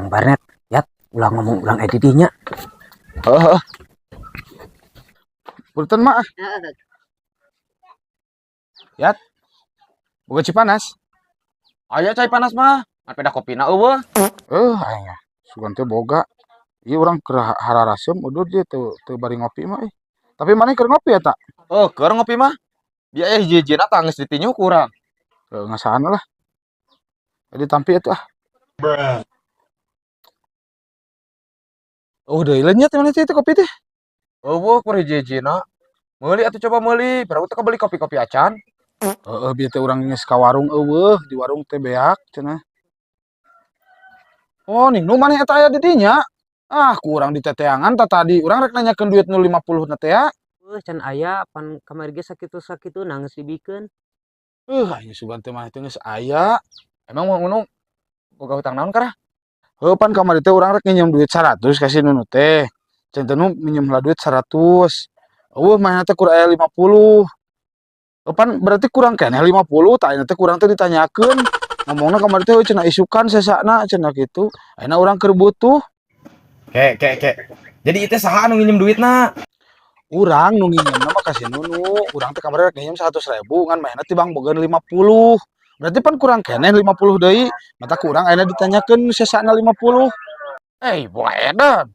Mang Barnet, Yat, ulah ngomong ulang di dinya. Heeh. Punten, Mak. Yat. Boga Cipanas. Aya cai panas mah, ngan peda kopina euweuh. Eh, aing ah. Sugan teh boga. Ieu urang keur hararaseum udud ieu teu teu bari ngopi mah euy. Tapi maneh keur ngopi eta? Oh, keur ngopi mah. Biaya hiji-hijina tah geus ditinju ku urang. Heuh, ngasaan lah. Jadi tampi atuh ah. Oh, deui lenyet maneh teh itu kopi teh. Euweuh kur hiji-hijina. Meuli atuh, coba meuli, piraku teh kabeli kopi-kopi acan. Heeh, bieu teh urang geus ka warung euweuh, di warung teh beak cenah. Oh, nih nu maneh eta aya di dinya. Ah, ku urang diteteangan tah tadi. Urang rek nanyakeun duit nu 50 na teh ya. Euweuh, can aya, pan kamari ge sakitu-sakitu geus dibikeun. Aing sugan teh maneh teh geus aya. Emang mau ngunung boga hutang naon karah? Heuh, pan kamari teh urang rek nginjem duit 100 ka si Nunu teh. Cenah nu minjem heula duit 100. Euweuh, manehna teh kur aya 50. Heuh, pan berarti kurang keneh 50, tah ayeuna teh kurang teh ditanyakeun. Ngomongna kamari teh cenah isukan sesana cenah kitu. Ayeuna urang keur butuh. Ke, ke, ke. Jadi itu saha anu nginjem duitna? Urang nu nginjemna mah ka si Nunu. Urang teh kamari rek nginjem 100.000, ngan manehna tibang bogaeun 50. Berarti pan kurang keneh 50 deui. Matak ku urang ayeuna ditanyakeun sesana 50. Eh, boga edan.